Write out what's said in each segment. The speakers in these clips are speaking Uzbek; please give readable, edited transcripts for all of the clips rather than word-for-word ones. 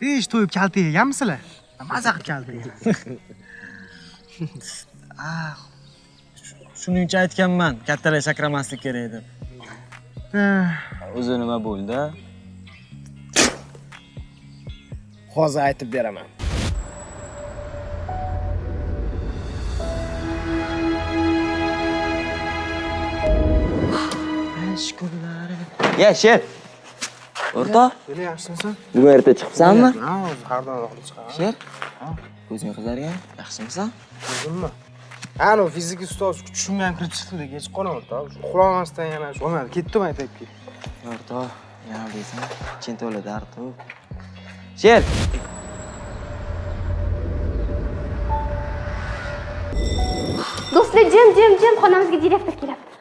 Hech to'yib kalta yeganmisizlar? Maza qilib kalta yegan. Shuning uchun aytganman, kattalar sakramaslik kerak deb. O'zi nima bo'ldi? Hozir aytib beraman. Ya, Sher. O'rtoq, Nima yaxshimisan? bugun erta chiqibsanmi? Ha, o'zi har doim vaqtida chiqaman. Sher. Ko'zing qizargan, yaxshimisan? O'zimmi? Ana fizika ustozi tushimga ham kirib chiqdi, kech qolaman o'rtoq. Uxlamasdan yana shu bo'lmadi, ketdim aytibki. O'rtoq, yana deysan, chin to'la dard u. Sher. Do'stlar, jim, jim, jim, xonamizga direktor kelyapti.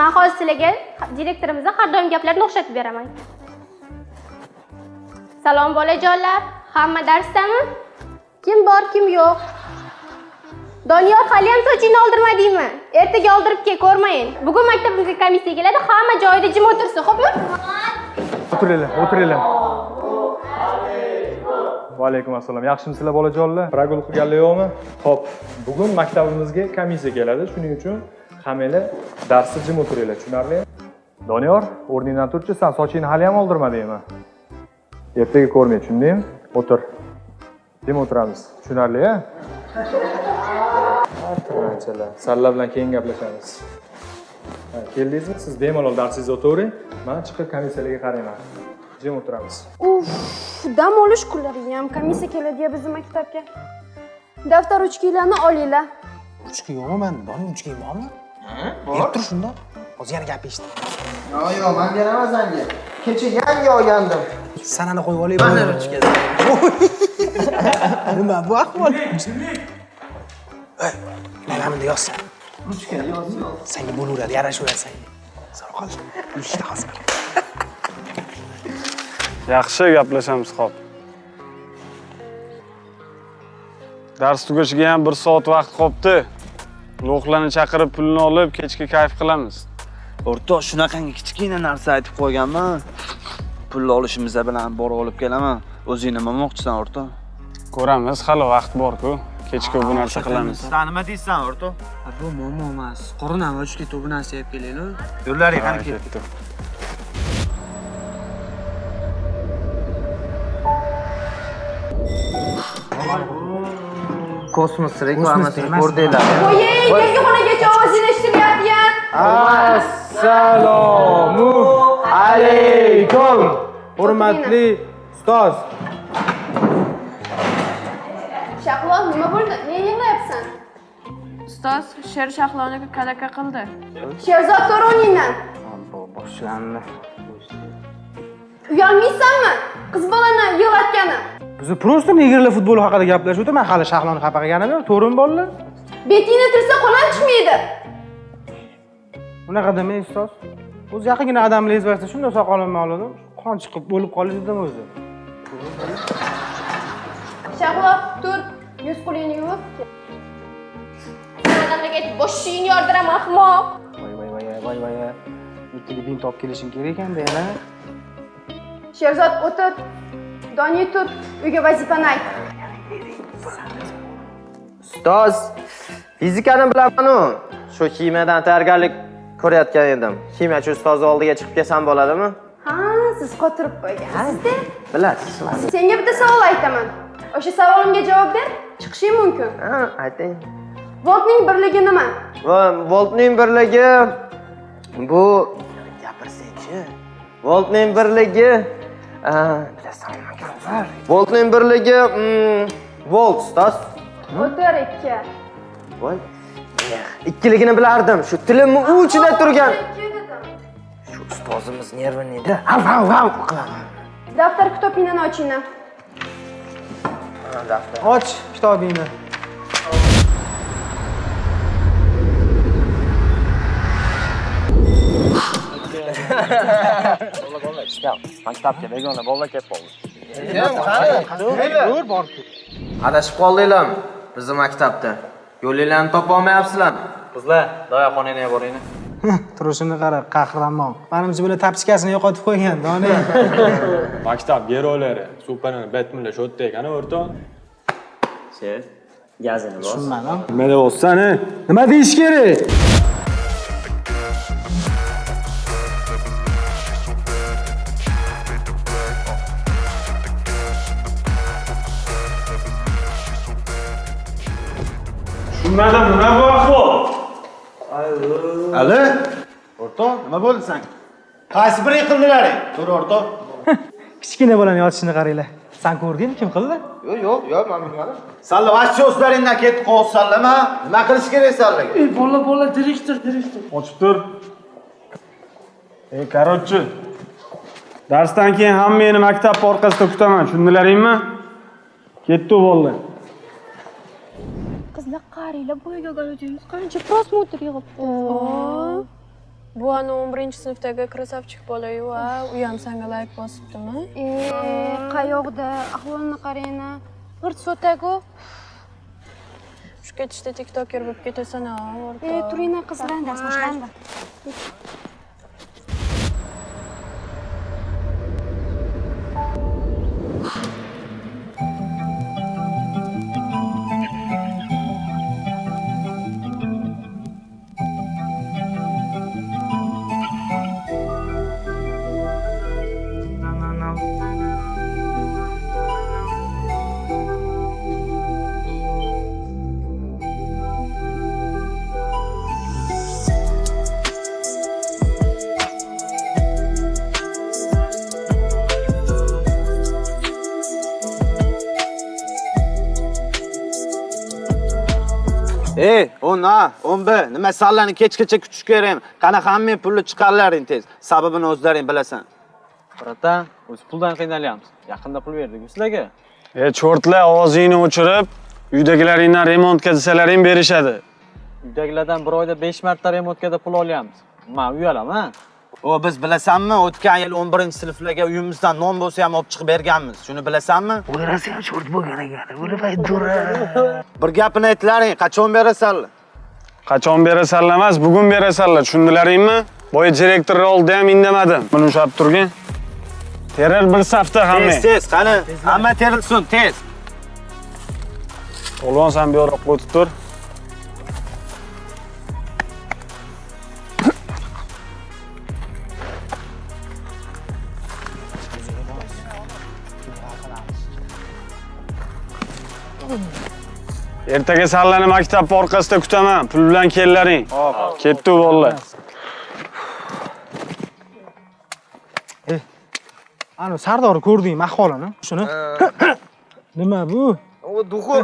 Men hozir sizlarga direktorimizni har doim gaplarini o'xshatib beraman. Salom bolajonlar, hamma darsdami? Kim bor, kim yo'q? Doniyor, hali ham sochingni oldirmadingmi? Ertaga oldirib kel, ko'rmayin. Bugun maktabimizga komissiya keladi, hamma joyida jim o'tirsin, xo'pmi? O'tiringlar, o'tiringlar. Va alaykum assalom. Yaxshimisizlar bolajonlar? Прогул qilganlar yo'qmi? Xo'p, bugun maktabimizga komissiya keladi. Shuning uchun hammanglar darsda jim o'tiringlar, tushunarlimi? Doniyor, o'rningdan turchi, san sochingni hali ham oldirmadingmi? Ertaga ko'rmay, tushundingmi? O'tir. Jim o'tiramiz. Tushunarli, a? Anchalar. Sanlar bilan keyin gaplashamiz. Ha, keldingizmi? Siz bemalol darsingizda o'tiravering. Men chiqib komissiyalarga qarayman. Jim o'tiramiz. Uf, dam olish kunlari ham komissiya keladi ya bizni maktabga. Daftar ruchkalarni olinglar. Ruchka yo'qmi menda? Doniyor, ruchkang bormi? Berib tur shunda. Hozir yana gap eshit. Yo'q, yo'q, men beraman senga. Kecha yangi olgandim. Sanani qo'yib olay. Mana ruchka. Nima bu ahvol? Ey, mana bunda yozsan. Ruchka yoz, yoz. Senga bo'laveradi, yarashaveradi senga. Sog' qol. Uchta hozir. Yaxshi gaplashamiz, xo'p. Dars tugashiga ham 1 soat vaqt qolibdi. Lo'qlarni chaqirib pulni olib, kechki kayf qilamiz. O'rtoq, shunaqangi kichkina narsa aytib qo'yganman. Pulni olishimiz bilan borib olib kelaman. O'zing nima demoqchisan, o'rtoq? Ko'ramiz, hali vaqt bor-ku. Kechki bu narsa qilamiz. Sen nima deysan, o'rtoq? Bu muammo emas. Qorin ham ochib ketdi, bu narsa yeb kelaylik. Yo'llaring qani Ha, ketdi. ketdi. Kosmos reklamasini ko'rdinglar. Qo'ying, yangi xonagacha ovozini eshitilyapti ya. Assalomu alaykum. Hurmatli ustoz. Shahlo, nima bo'ldi? Nega yig'layapsan? Ustoz, Sher Shahloni kalaka qildi. Sherzod, tur o'rningdan. Boshlandi. Uyalmaysanmi? Qiz bolani yig'latgani. Biz просто negerlar futboli haqida gaplashuvdi. Men hali Shahloni xafa qilganim yo'q, to'g'rimi bolalar? Betingni tilsa qo'l chiqmaydi. Unaqa demang ustoz. O'zi yaqingina odamlar bersa shunda soqolimni oldim, qon chiqib o'lib qolish dedim o'zi. Shahlo, tur, yuz qo'lingni yuvib kel. Sen odamlarga aytib boshingni yordiraman, ahmoq. Voy voy voy voy voy. Ertaga bint olib kelishim kerak ekanda yana. Sherzod, o'tir. Doniy, tur, uyga vazifani ayt. Ustoz, fizikani bilaman-u. Shu ximiyadan tayyorgarlik ko'rayotgan edim. Ximiyachi ustoz oldiga chiqib kelsam bo'ladimi? Ha, siz qotirib qo'ygansiz-da. Bilasiz. Senga bitta savol aytaman. O'sha savolimga javob ber, chiqishing mumkin. Ha, ayting. Voltning birligi nima? Va voltning birligi bu gapirsangchi. Voltning birligi bilasanmi? Voltning birligi volt, ustoz. O'tir ikki. Voy. Ikkiligini bilardim. Shu tilimni uchida turgan. Ikki dedim. Shu ustozimiz nervniyda. Hav hav hav qiladi. Daftar kitobingni ochinglar. Daftar. Och kitobingni. Maktabga begona bolalar kelib qoldi. Ko'r borib kel. Adashib qoldinglarmi? Bizni maktabda. Yo'linglarni topa olmayapsizlarmi? Qizlar, doya xonangga boringlar. Turishini qara, qahramon. Manimcha bular tapchikasini yo'qotib qo'ygan, doni. Maktab geroylari, Superman, Batmanlar shu yerda ekan, o'rtoq. Sher, gazini bos. Tushunmadim. Nima deyapsan, e? Nima deyish kerak? Tushunmadim, nima bu ahvol? Ali, o'rtoq, nima bo'ldi senga? Qaysi biri qildilaring? Tur o'rtoq. Kichkina bolani yotishini qaranglar. Sen ko'rdingmi kim qildi? Yo'q, yo'q, yo'q, men bilmadim. Salla vashcha o'zlaringdan ketib qolsanlarmi? Nima qilish kerak sanlarga? Ey bola, bola, direktor, direktor. Ochib tur. Ey, короче. Darsdan keyin hammangni maktab orqasida kutaman, tushundilaringmi? Ketdi bolalar. Qizlar qaranglar, boyaga olgan qancha просмотр yig'ibdi. Bu ani 11-sinfdagi красавчик bola-yu, a, u ham senga layk bosibdimi? E, qayoqda? Ahvolini qarang-a. G'irt so'tak-u. Shu ketishda tiktoker bo'lib ketasan, a, o'rtoq. E, turinglar qizlar, dars boshlandi. Ey, 10 A, 10 B, nima sallarni kechgacha kutish kerakmi? Qani hamma pulni chiqarlaring tez. Sababini o'zlaring bilasan. Bratan, o'zi puldan qiynalyapmiz. Yaqinda pul berdik sizlarga. E, cho'rtlar, ovozingni o'chirib, uydagilaringdan remontga desalaring berishadi. Uydagilardan bir oyda 5 marta remontga pul olyapmiz. Men uyalaman. O biz bilasanmi, o'tgan yil 11-sinflarga uyimizdan non bo'lsa ham olib chiqib berganmiz. Shuni bilasanmi? O'rasi ham cho'rt bo'lgan ekan. O'lmay dura. Bir gapini aytlaring, qachon berasanlar? Qachon berasanlar emas, bugun berasanlar, tushundilaringmi? Boya direktor oldida ham indamadim. Buni ushlab turgin. Terir bir safda hamma. Tez, tez, qani, hamma terilsin, tez. Polvon, sen bu yoqqa o'tib tur. Ertaga sallani maktab orqasida kutaman. Pul bilan kellaring. Ketdi bolalar. Ana Sardorni ko'rdingmi ahvolini? Shuni. Nima bu? U duxi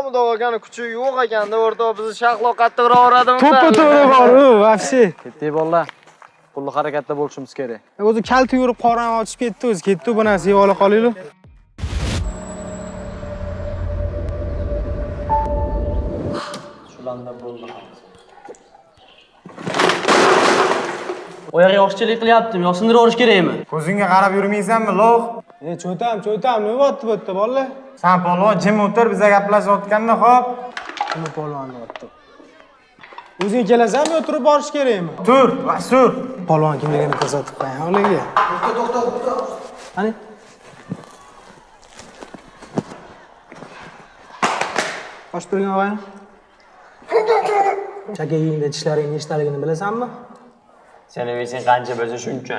mundoq olgani kuchi yo'q ekanda, o'rtoq, bizni Shahlo qattiqroq uradimi? To'ppa-to'g'ri bor, u vafsi. Ketdik bolalar. Pulli harakatda bo'lishimiz kerak. O'zi kalta yurib qorin ochib ketdi, o'zi ketdi, bu narsa yeb ola qolaylik. Shulardan bo'ldi. Oyog'i yoqchilik qilyaptim, yo sindirib yuborish kerakmi? Ko'zingga qarab yurmaysanmi, lo'q? E, cho'tam, cho'tam, nima bo'pti bu yerda bolalar? Sen polvon jim o'tir, biza gaplashayotganda, xo'p? Nima polvon deyapti? O'zing kelasanmi yo turib borish kerakmi? Tur, vasur. Polvon kimligini ko'rsatib qo'ying ularga. To'xta, to'xta, to'xta. Qani? Qochib turgan og'ayni. Chakagingda tishlaring nechtaligini bilasanmi? Seni bilsang qancha bo'lsa shuncha.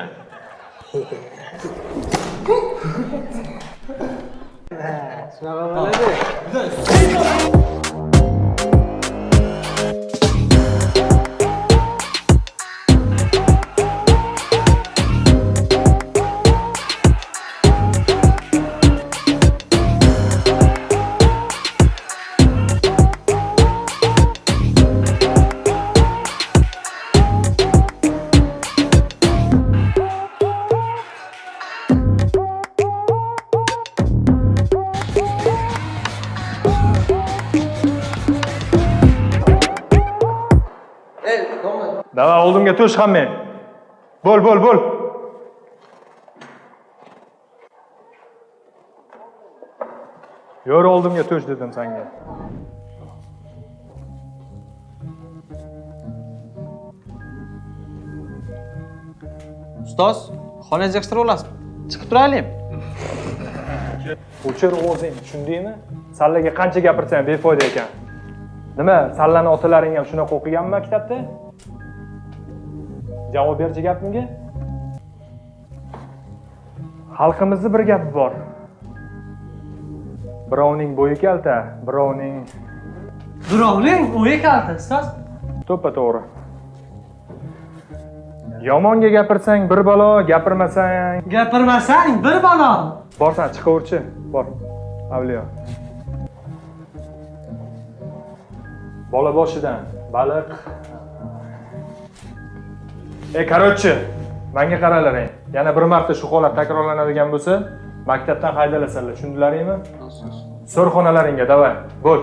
Shunaqa bo'ladi. Davay, oldimga tush hammang. Bo'l, bo'l, bo'l. Yo'r oldimga tush dedim senga. Ustoz, xonangizni yig'ishtirib olasizmi? Chiqib turaylikmi? O'chir o'zing, tushundingmi? Sallaga qancha gapirsang befoyda ekan. Nima, sallani otalaring ham shunaqa o'qiganmi maktabda? Javob berchi gapimga. Xalqimizda bir gapi bor. Birovning bo'yi kalta, birovning o'yi kalta, ustoz. To'ppa-to'g'ri. Yomonga gapirsang bir balo, gapirmasang bir balo. Borsan chiqaverchi, bor. Avliyo. Bola boshidan baliq. Короче, menga qaralaring. Yana bir marta shu holat takrorlanadigan bo'lsa, maktabdan haydalasanlar, tushundilaringmi? So'r xonalaringga, davay. Bo'l.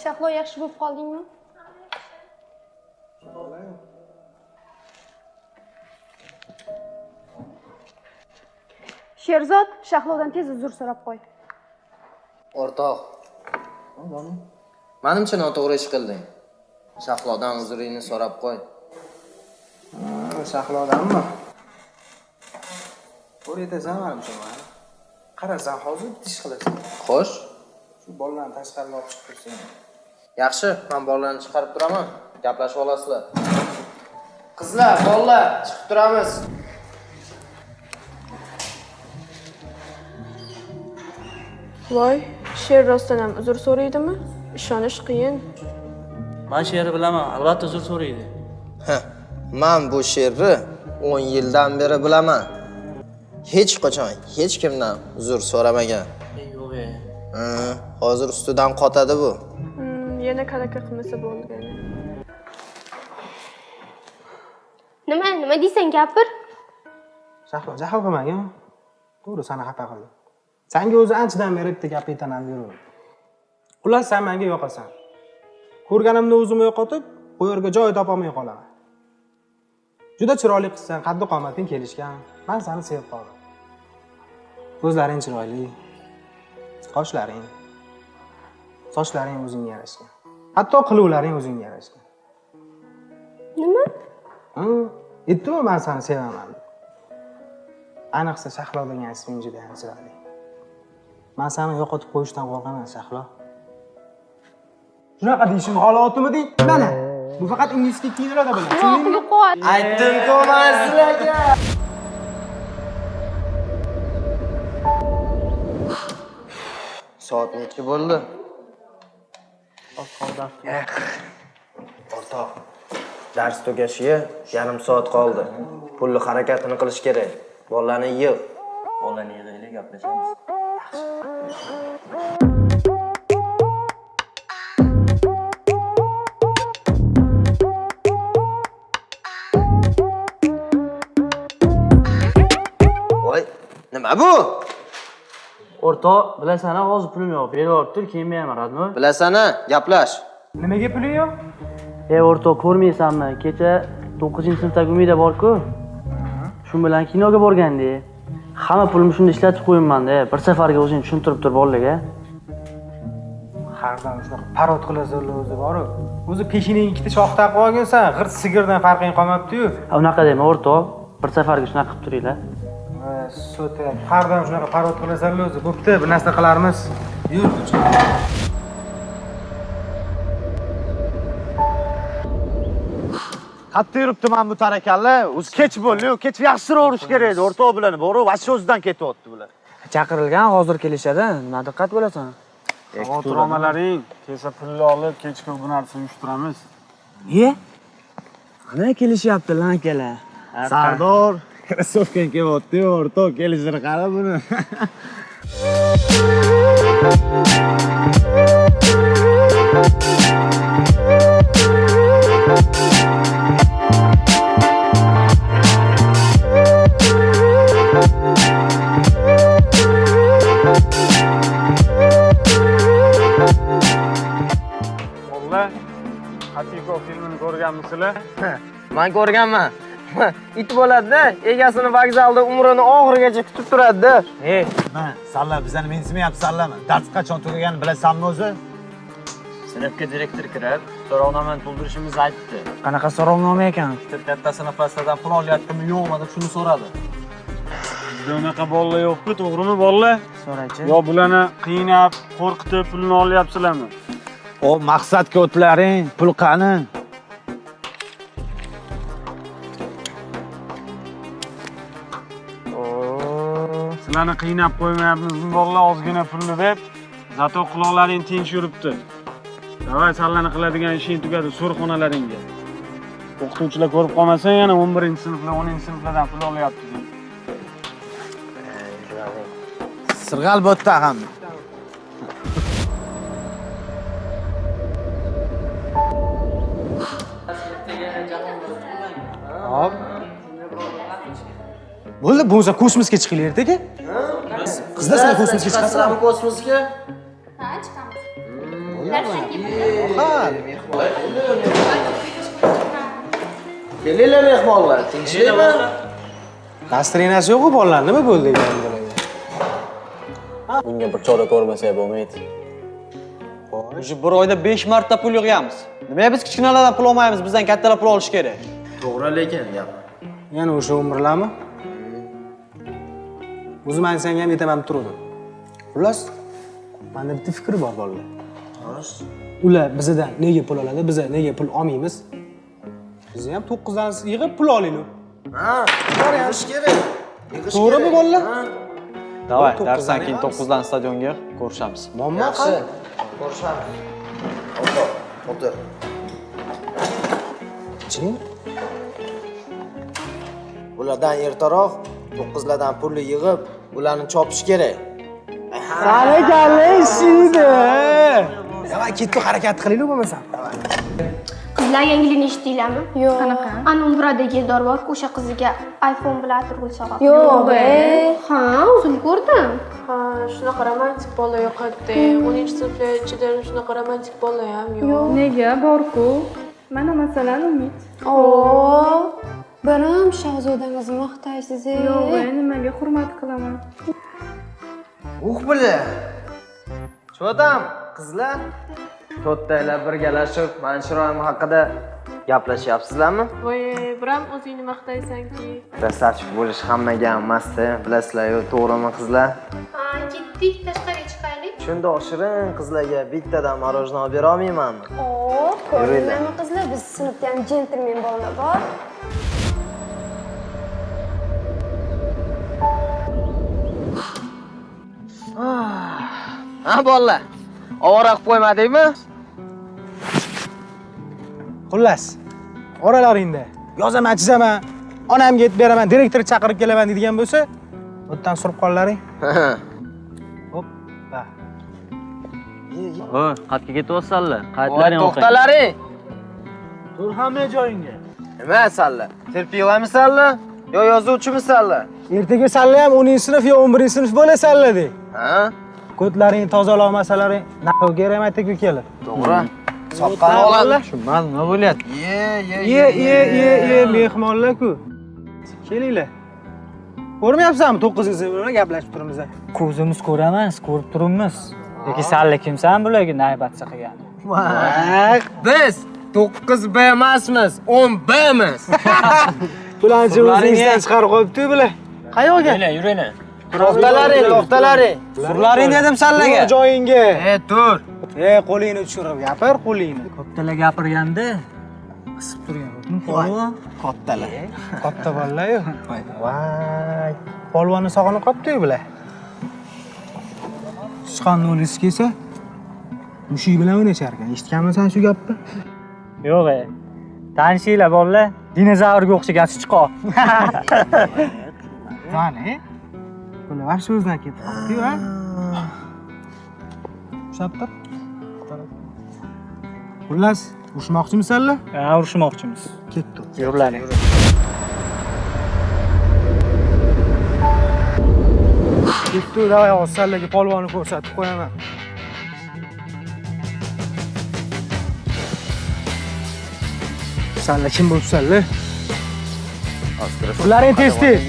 Shahlo, yaxshi bo'lib qoldingmi? Sherzod, Shahlodan tez uzr so'rab qo'y. O'rtoq. Menimcha noto'g'ri ish qilding. Shahlodan uzringni so'rab qo'y. Shahlodanmi? O'rgatasan menimcha mani. Qarasan, hozir bitta ish qilasan. Xo'sh. Shu bolalarni tashqariga olib chiqib tursang. Yaxshi, men bolalarni chiqarib turaman. Gaplashib olasizlar. Qizlar, bolalar, chiqib turamiz. Voy, Sher rostdan ham uzr so'raydimi? Ishonish qiyin. Men Sherni bilaman, albatta uzr so'raydi. Men bu Sherni 10 yildan beri bilaman. Hech qachon hech kimdan uzr so'ramagan. Yo'q. Hozir ustidan qotadi bu. Yana kalaka qilmasa bo'lgani. Nima, nima deysan, gapir. Shahlo, jahl qilmagin. To'g'ri, seni xafa qildim. Senga o'zi anchadan beri bitta gap aytaman yuraverdim. Xullas, sen menga yoqasan. Ko'rganimda o'zimni yo'qotib, bu yerga joy topolmay qolaman. Juda chiroyli qizsan, qaddi qomating kelishgan. Men seni sevib qoldim. Ko'zlaring chiroyli, qoshlaring, sochlaring o'zingga yarashgan. Hatto qiluvlaring o'zingga yarashgan. Nima? Aytdim-ku men seni sevaman deb. Ayniqsa Shahlo degan isming juda ham chiroyli. Men seni yo'qotib qo'yishdan qo'rqaman, Shahlo. Shunaqa deyishim holatimi deng? Mana, bu faqat ingliz kinolarda bo'ladi. Tushundingmi? Aytdim-ku men sizlarga. Soat necha bo'ldi? O'rtoq, dars tugashiga yarim soat qoldi. Pulli harakatini qilish kerak. Bolalarni yig'. Bolalarni yig'aylik, gaplashamiz. Voy, nima bu? O'rtoq, bilasan-a, hozir pulim yo'q. Berib olib tur, keyin beraman, radmi? Bilasan-a, gaplash. Nimaga puling yo'q? O'rtoq, ko'rmaysanmi? Kecha 9-sinfdagi Umida bor-ku. Shu bilan kinoga borgandik. Hamma pulimni shunda ishlatib qo'yibman-da. Bir safarga o'zing tushuntirib tur bolalarga. Har doim shunaqa parod qilasanlar o'zi bor-u. O'zi peshinang ikkita shox taqib olgansan, g'irt sigirdan farqing qolmabdi-yu. Unaqa dema, o'rtoq. Bir safarga shunaqa qilib turinglar. So'ta, har doim shunaqa parod qilasanlar o'zi. Bo'pti, bir narsa qilarmiz. Yur. Qattiq yuribdi mana bu tarakallar. O'zi kech bo'ldi-yu, kech yaxshiroq urish kerak edi. O'rtoq bilan boru, vashsha o'zidan ketyapti bular. Chaqirilgan, hozir kelishadi. Nima diqqat bo'lasan? Xavotir olmalaring, kelsa pulni olib, kechki bu narsani uyushtiramiz. Ye? Ana kelishyapti lan akalar. Sardor krossovkang kelyapti-yu, o'rtoq, kelishini qara buni. Bolalar, Atiko filmini ko'rganmisizlar? Men ko'rganman. It bo'ladi-da, egasini vokzalda umrini oxirigacha kutib turadi-da. Ma, salla bizani mensimayapsanlarmi? Dars qachon tugaganini bilasanmi o'zi? Sinfga direktor kirib, so'rovnomani to'ldirishimizni aytdi. Qanaqa so'rovnoma ekan? Katta sinflardan pul olyaptimi, yo'qmi deb shuni so'radi. Bizda unaqa bolalar yo'q-ku, to'g'rimi bolalar? So'raychi. Yo bularni qiynab, qo'rqitib pulni olyapsizlarmi? O maqsadga o'tlaring, pul qani? Sizlarni qiynab qo'ymayapmizmi bolalar ozgina pulni deb? Zato quloqlaring tinch yuribdi. Davay sallarni qiladigan ishing tugadi, so'r xonalaringga. O'qituvchilar ko'rib qolmasa yana 11-sinflar, 10-sinflardan pul olyapti deb. Sirg'al bo'tda ham. Hop. Bo'ldi, bo'lmasa kosmosga chiqinglar ertaga. Qizlar sizlar kosmosga chiqasizlarmi? Kosmosga? Ha, chiqamiz. Darsdan keyin. Kelinglar mehmonlar, tinchlikmi? Настроение si yo'q-ku bolalar, nima bo'ldi ekan bularga? Bunga bir chora ko'rmasak bo'lmaydi. Уже bir oyda 5 marta pul yig'yapmiz. Nimaga biz kichkinalardan pul olmaymiz, bizdan kattalar pul olish kerak. To'g'ri lekin gap. Yana o'sha umrlarmi? O'zim aytsang ham yetaman turdim. Xullas, menda bitta fikr bor bolalar. Ular bizdan nega pul oladi, biz nega pul olmaymiz? Biz ham 9 dan yig'ib pul olaylik. Ha, yig'ish kerak. Yig'ish To'g'rimi bolalar? Davay, To'qqizdan darsdan keyin yig'amiz. 9 dan stadionga ko'rishamiz. Muammo qani? Ko'rishamiz. O'tir, o'tir. Chi? Ulardan ertaroq 9lardan pulni yig'ib, ularni chopish kerak. Sani kalla ishiydi. Davay, ketdik, harakat qilaylik bo'lmasa. Qizlar yangilikni eshitdinglarmi? Yo'q. Qanaqa? Ana Umradagi Eldor bor, o'sha qiziga iPhone bilan atirgul sovg'a. Yo'q, e. Ha, o'zim ko'rdim. Ha, shunaqa romantik bola yo'qotdi. 10-sinflar ichida shunaqa romantik bola ham yo'q. Nega bor-ku? Mana masalan Umid. Oo, biram shahzodangizni maqtaysiz. Yo'q, nimaga hurmat qilaman? Uh bila. Cho'dam, qizlar. To'rttanglar birgalashib, mani chiroyim haqida gaplashyapsizlarmi? Voy, biram o'zingni maqtaysan-ki. Красавчик bo'lish hammaga ham emas-da, bilasizlar-yu, to'g'rimi qizlar? Ha, ketdik, tashqariga chiqaylik. Shundoq shirin qizlarga bittadan мороженое olib bera olmaymanmi? Oo, ko'rdinglarmi qizlar, biz sinfda ham jentelmen bolalar bor. Ha, bolalar. Ovora qilib qo'ymadingmi? Xullas, oralaringda yozaman, chizaman, onamga aytib beraman, direktor chaqirib kelaman deydigan bo'lsa, o'tdan surib qolaring. Hop, ba. Voy, qayerga ketyapsanlar? Qaytlaring o'qing. To'xtalaring. Tur hamma joyingga. Nima sanlar? Terpilamisanlar yo yozuvchimisanlar? Ertaga salla ham 10-sinf yo 11-sinf bo'lasanlar de. Ha? Ko'tlaringni tozalamasalaring, naql kerak maktabga kelib. To'g'ri. Soqqani oladi. Tushunmadim, nima bo'lyapti? Ye, ye, Ye, ye, ye, ye, mehmonlar-ku. Kelinglar. Ko'rmayapsanmi 9-sinf bilan gaplashib turibmiz. Ko'zimiz ko'ramiz, ko'rib turibmiz. Lekin salla kimsan bularga naybatsa qilgan? Biz 9B emasmiz, 10Bmiz. Bularni o'zingizdan chiqarib qo'yibdi bular. Qayoqqa? Yuringlar, yuringlar. To'xtalaring, to'xtalaring. Surlaring dedim sallaga. Tur joyingga. E, tur. E, qo'lingni tushirib gapir, qo'lingni. Kattalar gapirganda qisib turgan. Polvon. Kattalar. Katta bolalar-yu. Voy, polvonni sog'inib qolibdi-yu bular. Sichqonni o'lgisi kelsa, mushuk bilan o'ynashar ekan. Eshitganmisan shu gapni? Yo'q, e. Tanishinglar bolalar, dinozavrga o'xshagan sichqon. Qani? Bular вообще o'zidan ketib qolibdi-yu, ha? Ushlab tur. Xullas, urushmoqchimisanlar? Ha, urushmoqchimiz. Ketdi. Yurlaring. Ketdi, davay hozir sallaga polvonni ko'rsatib qo'yaman. Salla kim bo'libsanlar? Turlaring tez tez.